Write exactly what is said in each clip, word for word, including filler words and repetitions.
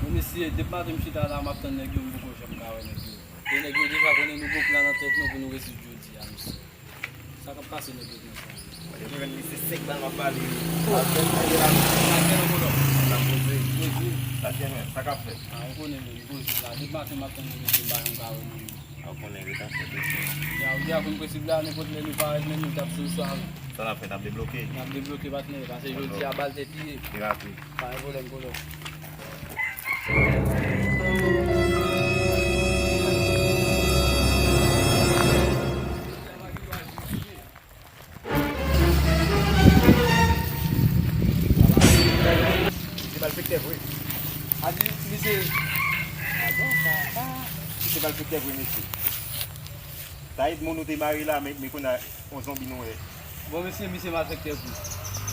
Mesye, depi maten m chita la, m ap tann nèg yo, m poko janm ka wè nèg yo. E nèg yo deja konnen nou gon plan nan tèt nou pou nou resi jodi a, mesye. Sa k ap pase nèg yo konsa? Mwen jwenn misye senk bal m ap bale. Sa k gen nan kolo? Sa poze. Poze. Sa k gen menm? Sa k ap fèt? A, ou konnen menm, poze la. Depi maten m ap tann nou, mesye, m pa janm ka wè nou. A, ou konnen ret an fèt, mesye. Ya, ou di a konn prensip la, nenpòt lè nou parèt, menm nou t ap sou sa. Sa n ap fè, n ap debloke? N ap debloke, patnè, paske jodi a bal tèt li ye. Li rapi. Pa gen pwoblèm, kolo. Misye malfektè vre. A di, misye. A bon, sa, sa. Misye malfektè vre, mesye. Sa Edmond nou te mare la, men, men kounye a, yon zonbi nou wè. Bon, mesye, misye malfektè vre.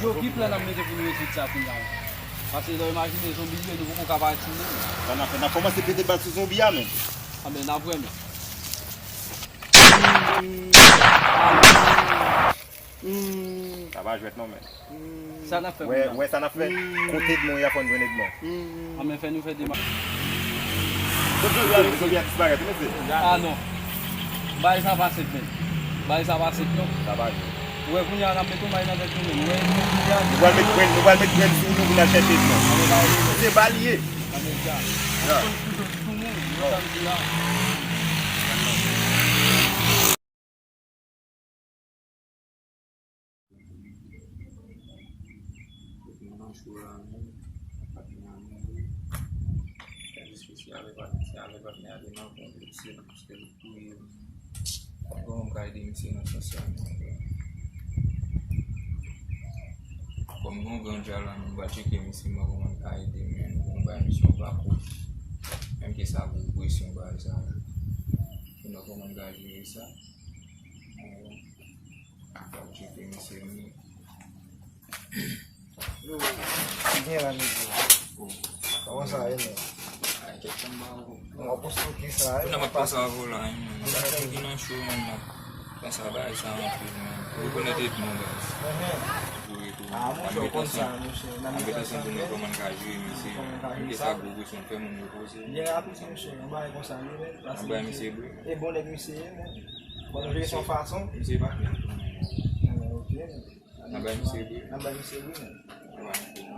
Yo, ki plan n ap mete pou nou rezoud sa kounye a? Paske lè w imajine zonbi yo, nou poko ka parèt sou nou. Sa n ap fè, n ap kòmanse pete bal sou zonbi a menm. A, men n ap wè, men. Hmm. Sa pa jwèt non, men. Sa n ap fè kounye a? Wè, wè sa n ap fè. Kote Edmond ye a, fò n jwenn Edmond. A, men fè nou fè demach. Kote zonbi a, zonbi a disparèt, wi, mesye. A, non. Bagay sa pa senp, men. Bagay sa pa senp, non. Sa pa jwèt. Ou wè kounye a, n ap met yon bagay nan tèt nou, men. Ou wè, nou kounye a, nou pral met grenn, nou pral met grenn sou nou pou n al chèche Edmond. Se pa li ye. A, men sa. Ya. Ou konn kote sou nou, ou wè sa m di la. Kote m nan cho la menm, patnè a mouri. Kèk espesyal, patnè a te nan fon, se paske li touye m. Kòman m ka ede misye nan sans sa menm? Kòm nou gran dja la, nou va tcheke misye, mwen kòman m ka ede m, nou bay misye yon bakou. Menm ke sa gwo presyon bagay sa. Sinon, kòman m ka jere sa? Bon, m ap tcheke misye, wi. Yo, ki gen la, mesye? Kòman sa ye, men? Ay, kèk tann ba ou. Mwen ap poste kisa, eh? Mwen ap pase avè w la, eh, mwen. Sa fè ki nan cho, mwen, mwen. Konsa, bagay sa anpil, mwen. Rekonèt Edmond, guys. Wi, wi. Ah, monchè, w konn sa, monchè. N ap met ansanm pou nou kòman n ka jere, mesye. Kòman n ka jere sa? Sa gwo presyon, fè moun repoze. Byen rapid, monchè. Yon bagay konsa, wi, men. Yon bagay misye bri. E bon nèg misye ye, men. Bon, nou jere son fason. Misye pa byen tou, men. Ah, ok, men. N a bay misye bri. N a bay misye bri, men. N a bay misye bri.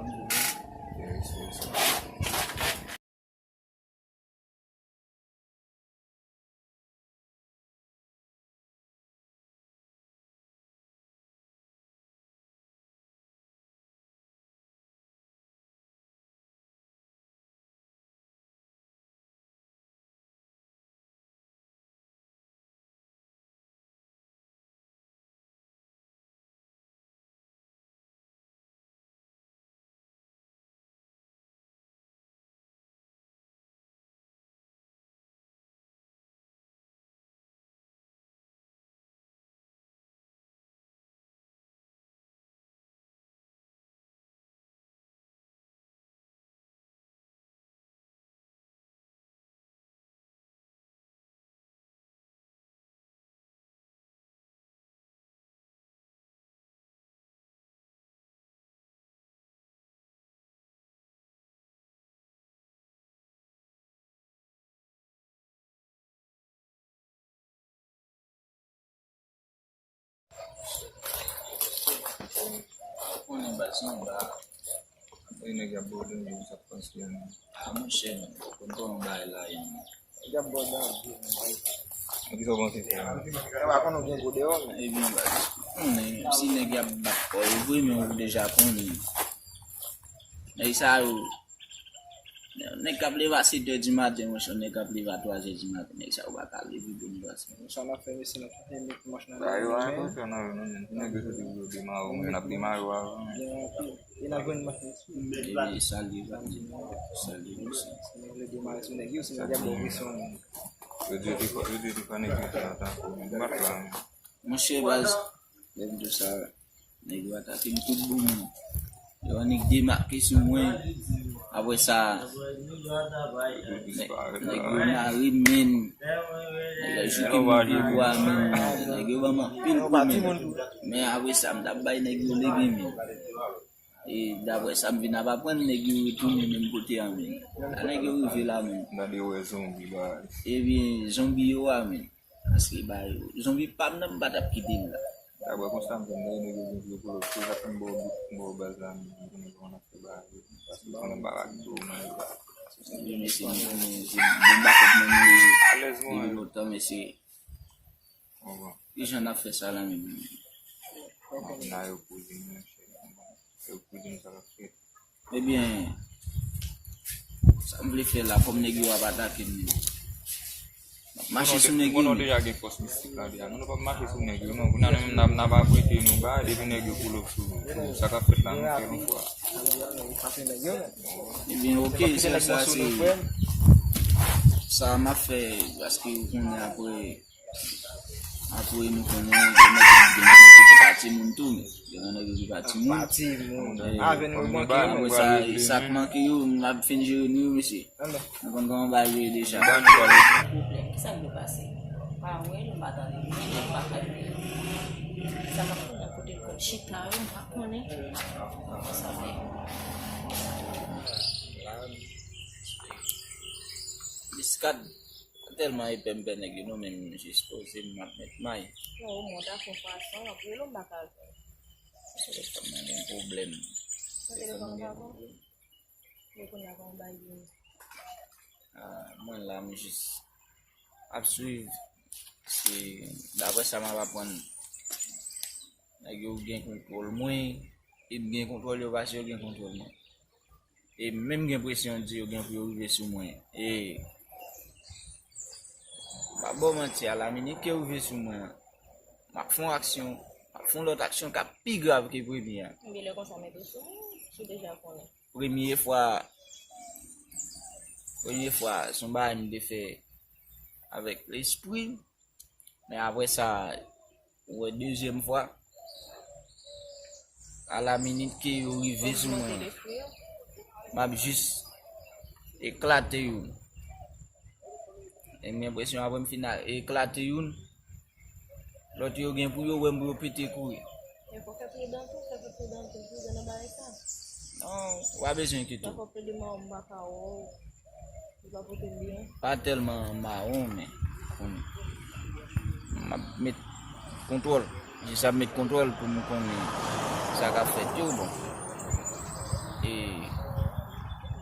Respè, respè. Konnen baz, se yon ba. Anpil nèg y ap bòde, men sa k panse a. Ah, monchè, men, konn kòman bagay la ye, men. Nèg y ap bòde a, men. Nan ki sa w panse fè a? Yo pa konn ou gen gwo deyò, men. Ebyen, baz, konnen, si nèg y ap bat kò yo vre, men ou deja konnen. Nèg sa yo, nèg k ap leve a sèt è di maten, monchè, nèg k ap leve a twa è di maten, nèg sa yo pa ka leve pou nou pase. Sa n ap fè, mesye, n ap fè met manch nan men nou. Sa yo pa gen presyon nan yo, non, men. Ti nèg yo soti pou yo demare, men n ap demare yo avan, men. Gen anpil. E n ap jwenn manch, mesye. Ebyen, salye, salye. Salye, mesye. Si nou vle demare sou nèg yo, si nèg y ap ba w presyon, men. Yo di yo te fò, yo di yo te fò nèg yo te atake w, men. Ou pa fè la, men. Monchè, baz, lè m di w sa, nèg yo atake m tout bon, men. Yo annik demake sou mwen. Apre sa, nèg, nèg yo mare m, men. Nèg yo joute m nan pye bwa, men. Nèg yo ban m anpil kou, men. Men apre sa, m t ap bay nèg yo lege, men. E daprè sa m vin ap aprann, nèg yo retounen menm kote a menm. La nèg yo rive la menm. Gade wè zonbi la. Ebyen, zonbi yo a menm. Paske ba yo, zonbi pa m nan, m pa t ap kite l la. Daprè konsta m fè, m gade nèg yo gen vye polo, se sa fè m bò, bò baz la, m konnen kòman n ap fè bagay yo. Paske konnen m pa va kite w nan yo la. Ebyen, mesye, nou konnen se bon bakòp mwen nou ye depi lontan, mesye. Kijan n ap fè sa la menm? M ap nan yo koze mwen, chè. Yo koze m sa k ap fèt. Ebyen, sa m vle fè la, kòm nèg yo ap atake m yo. M ap mache sou nèg yo. Konnen w deja gen fòs mistik la deja. Non, nou p ap mache sou nèg yo, non. Kounye a nou menm n ap, n ap aprete nou ba, depi nèg yo pull up sou nou, sou sa k ap fèt la, nou fè yon fwa. Ebyen, oke, se sa, se sa m ap fè, paske ou konnen apre, apre nou konnen, gen nèg, gen nèg ki pa timoun tou, men. Gen nèg ki pa timoun. Pa timoun. Avè nou manke yo. Apre sa, sa k manke yo, n ap fin jere nou yo, mesye. Nou konn kòman bagay yo ye deja. Pwoblèm, kisa k dwe pase? Pa wè, nou pa tande, nou pa ka wè. Sa k ap fèt nan kote l konn chita yo, m pa konnen. Sa fè. Miskad. Tèlman epè m pè nèg yo, non, men m jis poze m, m ap met may. Non, ou monte a fon fason, w ap rele m, m pa ka jwenn. Se telefòn nan gen pwoblèm. Telefòn nan gen pwoblèm. Men kounye a kòman bagay yo ye? Ah, mwen la, m jis ap swiv. Se, daprè sa m ap aprann, nèg yo gen kontwòl mwen, e m gen kontwòl yo, paske yo gen kontwòl mwen. E menm gen presyon di yo gen pou yo rive sou mwen. E m ap ba w manti, a la minit ke yo rive sou mwen an, m ap fè yon aksyon, m ap fè yon lòt aksyon k ap pi grav ke premye a. Ebyen, lè konsa, mete w sou mwen, si w deja konnen. Premye fwa, premye fwa, se yon bagay m te fè avèk lespri. Men apre sa, ou wè dezyèm fwa, a la minit ke yo rive sou mwen, m ap jis eklate youn. E m gen enpresyon apre m fin eklate youn, lòt yo gen pou yo wè m pou yo pete kouri. Men fò fè pridan tou, fè pridan tou, pridan nan bagay sa. Non, w pa bezwen enkyete w. Fò plede mawon m pa ka wè w. Li pa pote l byen. Pa tèlman mawon, men konnen. M ap met kontwòl. Jis ap met kontwòl pou m konnen sa k ap fèt yo, bon. E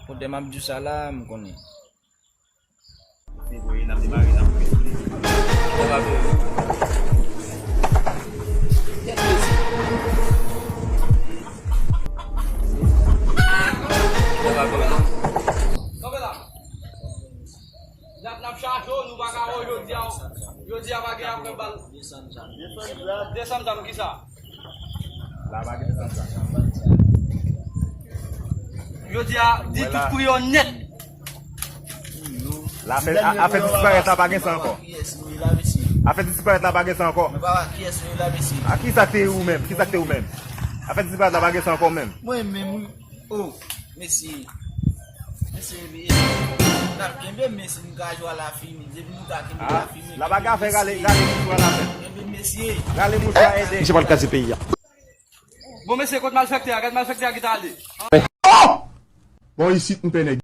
kote m ap di w sa la, m konnen. Se voye n ap demare nan plis. Lè pa vle. Lè pa vle. Kanpe la. N ap, n ap chache w, nou pa ka wè w jodi a. Jodi a pa gen apre bal. Desann zam, kisa? La pa gen desann zam. Jodi a, di tout pri yo nèt. La fè, a, afè disparèt la pa gen sa ankò. Afè disparèt la pa gen sa ankò. A kisa te ou menm? Kisa te ou menm? Afè disparèt la pa gen sa ankò menm. Mwen menm, wi. Oh, mesye. Mesye, n ap kenbe, mesye, nou ka jwe a la fini. Depi nou ka kenbe la fini. La pa ka fè rale, rale nou jwe a la fini. Kenbe, mesye. Rale mouchwa ede. Misye pral kraze peyi a. Bon, mesye, kot malfektè a? Gad malfektè a ki t ale. Oh! Bon, isit, m pè nèg.